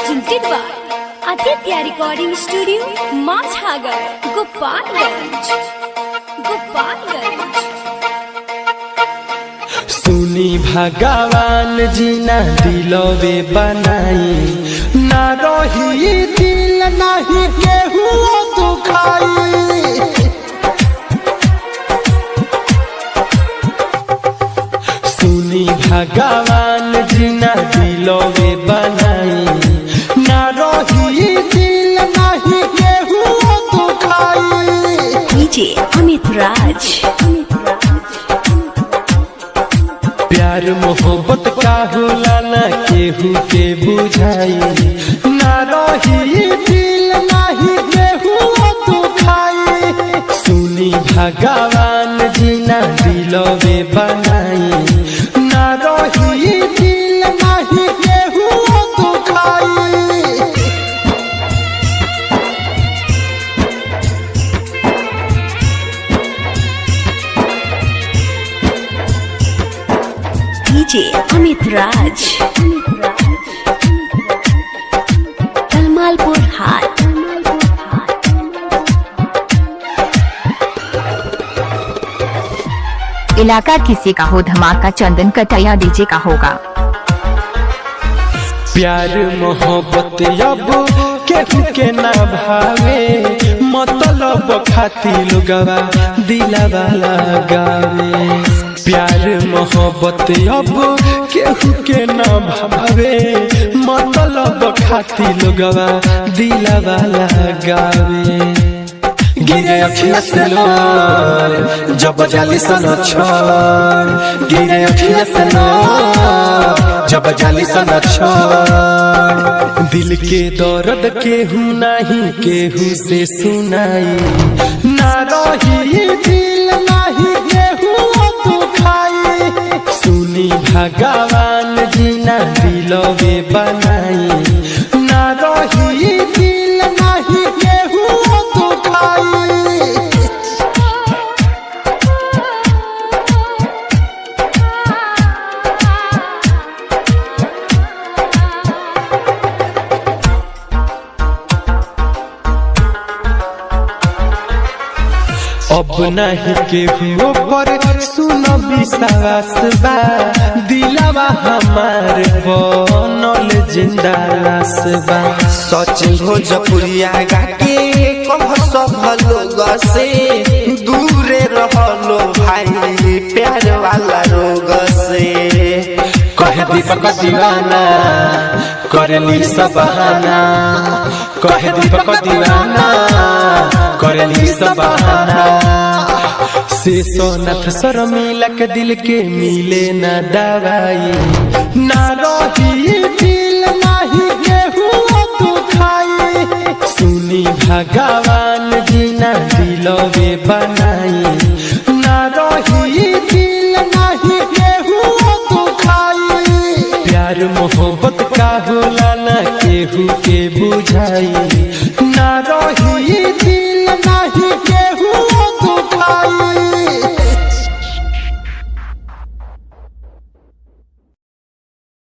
Presented by Aditya Recording Studio, Machhagar, Gopalganj. Gopalganj. सुनी भगवान जी ना दिलवे बनाई, ना रही दिल नहीं केहू दुखाई। सुनी भगवान जी ना दिलवे बनाई, ना रही दिल नहीं केहू दुखाई। DJ Amit Raj. Amit Raj. प्यार मोहब्बत का होला ना केहू के बुझाई, ना रही दिल नहीं केहू दुखाई। सुनी भगवान जी ना दिलवे बनाई, ना रही दिल नहीं केहू दुखाई। DJ Amit Raj. Amit Raj. Kalmalpur Hat. इलाका किसी का हो धमाका, चंदन कटैया डीजे का होगा। प्यार मोहब्बत अब केहू के ना भावे, मतलब खाती लोगवा दिलावा लगावे। प्यार मोहब्बत अब केहू के ना भावे, मतलब खाती लोगवा दिलावा लगावे। गिरे अखिया से लोर जब जाली सन छोड़, गिरे अखिया से लोर जब जाली सन छोड़। दिल के दर्द केहू नहीं केहू से सुनाई, ना रही दिल नहीं केहू दुखाई। सुनी भगवान जी ना दिलवे बनाई, ना रही दिल नहीं केहू दुखाई। अब नहीं केहू पर सुन विश्वास बा, दिलावा हमार बनल जिंदा लाश बा। सचिन भोजपुरिया गाके कह सब लोग से दूरे रहलो भाई प्यार वाला रोग से। कहे दीपक दीवाना करली सब बहाना, कहे दीपक दीवाना करली सब बहाना। से सोनाथ सर मिला के दिल के मिले ना दवाई, ना रही दिल नहीं केहू दुखाई। सुनी भगवान जी ना दिलवे बनाई, ना रही दिल नहीं केहू दुखाई। प्यार मोहब्बत का होला ना केहू के बुझाई,